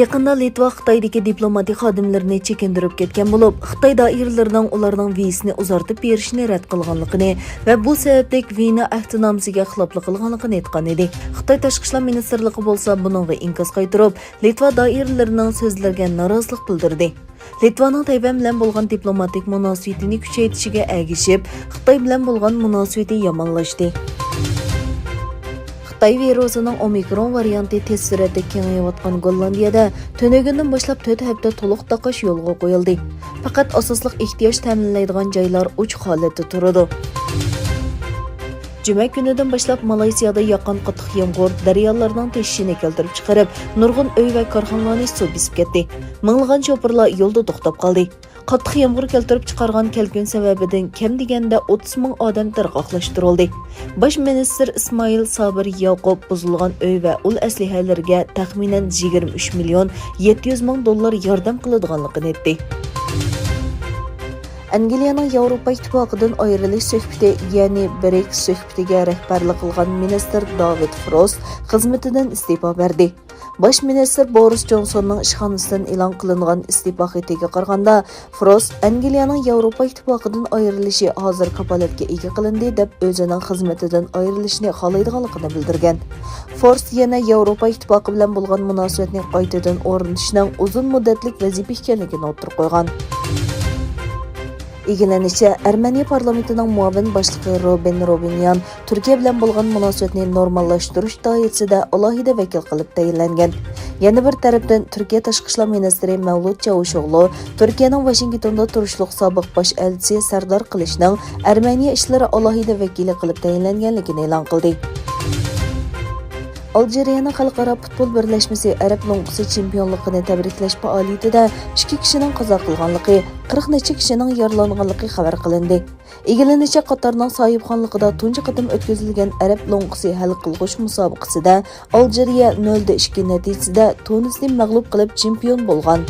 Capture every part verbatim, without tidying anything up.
يېقىندا لىتۋا خىتايدىكى دىپلوماتىك خادىملىرىنى چېكىندۈرۈپ كەتكەن بولۇپ، خىتاي دائىرىلىرىنىڭ ئۇلارنىڭ ۋىزىسىنى ئۇزارتىپ بېرىشىنى رەت قىلغانلىقىنى ۋە بۇ سەۋەبلىك ۋېنا ئەھدىنامىسىگە خىلاپلىق قىلغانلىقىنى ئېيتقان ئىدى. خىتاي تاشقى ئىشلار مىنىستىرلىقى بولسا بۇنىڭغا ئىنكاس قايتۇرۇپ، لىتۋا دائىرىلىرىنىڭ سۆزلىرىگە نارازىلىق بىلدۈردى. لىتۋانىڭ تەيۋەن بىلەن بولغان دىپلوماتىك مۇناسىۋىتىنى كۈچەيتىشىگە ئەگىشىپ، خىتاي بىلەن بولغان مۇناسىۋىتى يامانلاشتى. خىتاي ۋىرۇسىنىڭ ئومىكرون ۋارىيانتى تېز سۈرئەتتە كېڭىيىۋاتقان گوللاندىيەدە تۈنۈگۈندىن باشلاپ تۆت ھەپتە تولۇق تاقاش يولغا قويۇلدى. پەقەت ئاساسلىق ئېھتىياج تەمىنلەيدىغان جايلار ئوچۇق ھالەتتە تۇرىدۇ. جۈمە كۈنىدىن باشلاپ مالايسىيادا ياغقان قاتتىق يامغۇر دەريالارنىڭ تېشىشىنى كەلتۈرۈپ چىقىرىپ، نۇرغۇن ئۆي ۋە كارخانىلارنى سۇ بېسىپ كەتتى. مىڭلىغان شوپۇرلار يولدا توختاپ قالدى. قاتتىق يامغۇر كەلتۈرۈپ چىقارغان كەلكۈن سەۋەبىدىن كەم دېگەندە ئوتتۇز مىڭ ئادەم تېرىقلاشتۇرۇلدى. باش مىنىستىر ئىسمائىل سابىر ياقۇپ بۇزۇلغان ئۆي ۋە ئۇل ئەسلىھەلىرىگە تەخمىنەن يىگىرمە ئۈچ مىليون يەتتە يۈز مىڭ دوللار ياردەم قىلىدىغانلىقىنى ئېيتتى. ئەنگلىيەنىڭ ياۋروپا ئىتتىپاقىدىن ئايرىلىش سۆھبىتى، يەنى برېكس سۆھبىتىگە رەھبەرلىك قىلغان مىنىستىر داۋىد فروست خىزمىتىدىن ئىستېپا بەردى. باش مىنىستىر بورىس جونسوننىڭ ئىشخانىسىدىن ئېلان قىلىنغان ئىستېپا خېتىگە قارىغاندا، فروست ئەنگلىيەنىڭ ياۋروپا ئىتتىپاقىدىن ئايرىلىشى ھازىر كاپالەتكە ئىگە قىلىندى، دەپ ئۆزىنىڭ خىزمىتىدىن ئايرىلىشنى خالايدىغانلىقىنى بىلدۈرگەن. فورست يەنە ياۋروپا ئىتتىپاقى بىلەن بولغان مۇناسىۋەتنى قايتىدىن ئورنىتىشنىڭ ئۇزۇن مۇددەتلىك ۋەزىپە ئىكەنلىكىنى ئوتتۇرىغا قويغان. ئىگىلىنىشىچە، ئەرمېنىيە پارلامېنتىنىڭ مۇئاۋىن باشلىقى روبىن روبىنيان تۈركىيە بىلەن بولغان مۇناسىۋەتنى نورماللاشتۇرۇش دائىرىسىدە ئالاھىدە ۋەكىل قىلىپ تەيىنلەنگەن. يەنە بىر تەرەپتىن، تۈركىيە تاشقى ئىشلار مىنىستىرى مەۋلۇت چاۋۇشئوغلۇ تۈركىيەنىڭ ۋاشىنگتوندا تۇرۇشلۇق سابىق باش ئەلچىسى سەردار قىلىچنىڭ ئەرمېنىيە ئىشلىرى ئالاھىدە ۋەكىلى قىلىپ تەيىنلەنگەنلىكىنى ئېلان قىلدى. ئالجىرىيەنىڭ خەلقئارا پۇتبول بىرلەشمىسى ئەرەب لوڭقىسى چېمپىيونلۇقىنى تەبرىكلەش پائالىيىتىدە ئىككى كىشىنىڭ قازا قىلغانلىقى، قىرىق نەچچە كىشىنىڭ يارىلانغانلىقى خەۋەر قىلىندى. ئىگىلىنىشىچە، قاتارنىڭ ساھىبخانلىقىدا تۇنجى قېتىم ئۆتكۈزۈلگەن ئەرەب لوڭقىسى ھەل قىلغۇچ مۇسابىقىسىدە ئالجىرىيە نۆلدە ئىككى نەتىجىسىدە تۇنىسنى مەغلۇپ قىلىپ چېمپىيون بولغان.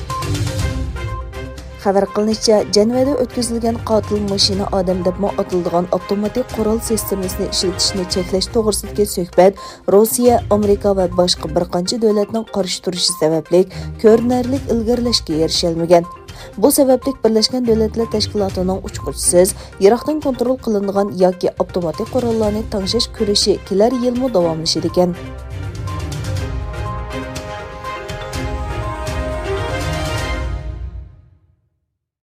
خەۋەر قىلىنىشىچە، جەنۋەدە ئۆتكۈزۈلگەن قاتىل ماشىنا ئادەم دەپمۇ ئاتىلىدىغان ئاپتوماتىك قورال سىستېمىسىنى ئىشلىتىشنى چەكلەش توغرىسىدىكى سۆھبەت روسىيە، ئامېرىكا ۋە باشقا بىر قانچە دۆلەتنىڭ قارشى تۇرۇشى سەۋەبلىك كۆرۈنەرلىك ئىلگىرىلەشكە ئېرىشەلمىگەن. بۇ سەۋەبلىك بىرلەشكەن دۆلەتلەر تەشكىلاتىنىڭ ئۇچقۇچىسىز، يىراقتىن كونترول قىلىنىدىغان ياكى ئاپتوماتىك قوراللارنى تەڭشەش كۈرىشى كېلەر يىلمۇ داۋاملىشىدىكەن.